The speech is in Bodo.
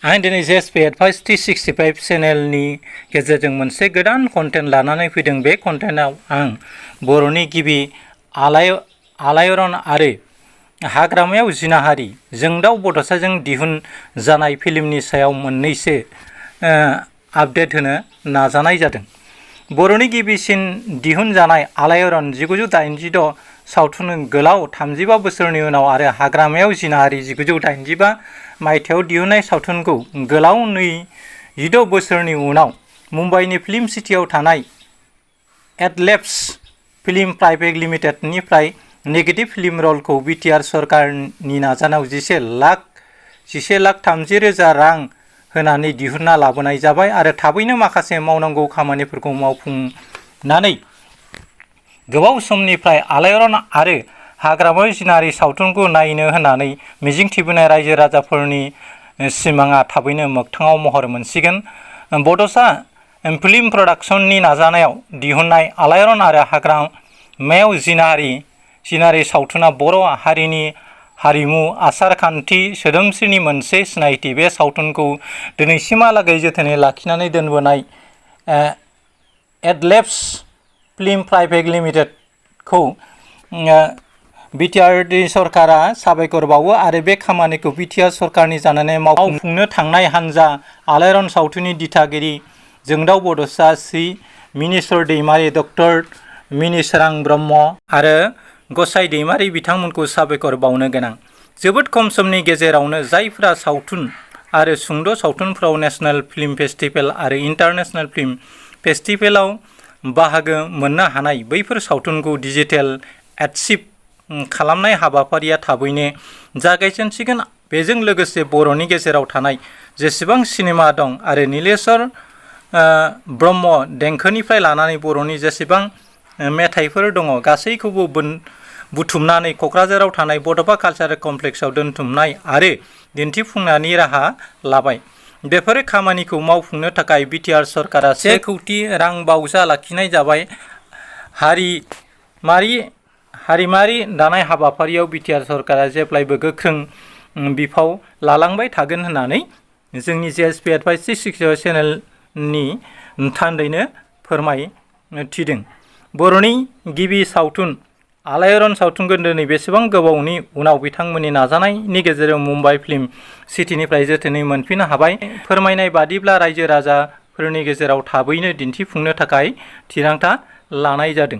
आं दिनै जेएसपी एडभाइस 365 चेनेलनि गेजेरजों मोनसे गोदान कन्टेन्ट लानानै फैदों। बे कन्टेन्टआव आं बर'नि गिबि आलायारन आरो हाग्रामायाव जिनाहारि जोंदाव बड'साजों दिहुनजानाय फिल्मनि सायाव मोननैसो आपडेट होनो नाजानाय जादों। बर'नि गिबिसिन दिहुनजानाय आलायारन 1986 सावथुन गोलाव 35 बोसोरनि उनाव आरो हाग्रामायाव जिनाहारि 1985 मायथाइयाव दिहुननाय सावथुनखौ गोलाव 26 बोसोरनि उनाव मुम्बाइनि फिल्म सिटीआव थानाय एडलेब्स फिल्म प्राइभेट लिमिटेडनिफ्राय नेगेटिभ फिल्म रलखौ बिटिआर सरकारनि नाजानायाव 11,30,000 रां होनानै दिहुनना लाबोनाय जाबाय आरो थाबैनो माखासे मावनांगौ खामानिफोरखौ मावफुंनानै गोबाव समनिफ्राय आलायारन आरो हाग्रामायाव जिनाहारि सावथुनखौ नायनो होननानै मिजिंथिबोनाय रायजो राजाफोरनि सिमाङा थाबैनो मोगथाङाव महर मोनसिगोन। बड'सा फिल्म प्रडाक्शननि नाजानायाव दिहुननाय आलायारन आरो हाग्रामायाव जिनाहारि सावथुना बर' हारिनि हारिमु, आसार-खान्थि, सोदोमस्रिनि मोनसे सिनायथि। बे सावथुनखौ दिनैसिमहालागै जोथोनै लाखिनानै दोनबोनाय एडलेब्स फिल्म प्राइभेट लिमिटेडखौ बिटिआर सरकारा साबायखर बावो आरो बे खामानिखौ बिटिआर सरकारनि जानानै मावफुंनो थांनाय हानजा आलायारन सावथुननि दिथागिरि जोंदाव बड'सा, श्री मिनेश्वर दैमारी, डक्टर मिनिसोरां ब्रह्म आरो गसाइ दैमारी बिथांमोनखौ साबायखर बावनो गोनां। जोबोद खम समनि गेजेरावनो जायफोरा सावथुन आरो सुंद' सावथुनफोराव नेशनेल फिल्म फेस्टिभेल आरो इन्टारनेशनेल फिल्म फेस्टिभेलाव बाहागो मोननो हानाय, बैफोर सावथुनखौ डिजिटेल एडसिभ खालामनाय हाबाफारिया थाबैनो जागायजेनसिगोन। बेजों लोगोसे बर'नि गेजेराव थानाय जेसेबां सिनेमा दं आरो नीलेश्वर ब्रह्म देंखोनिफ्राय लानानै बर'नि जेसेबां मेथाइफोर दङ गासैखौबो बुथुमनानै क'क्राझाराव थानाय बड'फा कालचारेल कमप्लेक्सआव दोनथुमनाय आरो दिन्थिफुंनायनि राहा लाबाय। बेफोर खामानिखौ मावफुंनो थाखाय बिटिआर सरकारा 1 कौटि रां बावजा लाखिनाय जाबाय। हारिमारि दानाय हाबाफारियाव बिटिआर सरकारा जेब्लायबो गोख्रों बिफाव लालांबाय थागोन होननानै जोंनि जेएसपी एडभाइस 365 चेनेलनि थान्दैनो फोरमायथिदों। बर'नि गिबि सावथुन आलायारन सावथुनखौ दिनै बेसेबां गोबावनि उनाव बिथांमोननि नाजानायनि गेजेरजों मुम्बाइ फिल्म सिटीनिफ्राय जोथोनै मोनफिननो हाबाय। फोरमायनाय बादिब्ला रायजो राजाफोरनि गेजेराव थाबैनो दिन्थिफुंनो थाखाय थिरांथा लानाय जादों।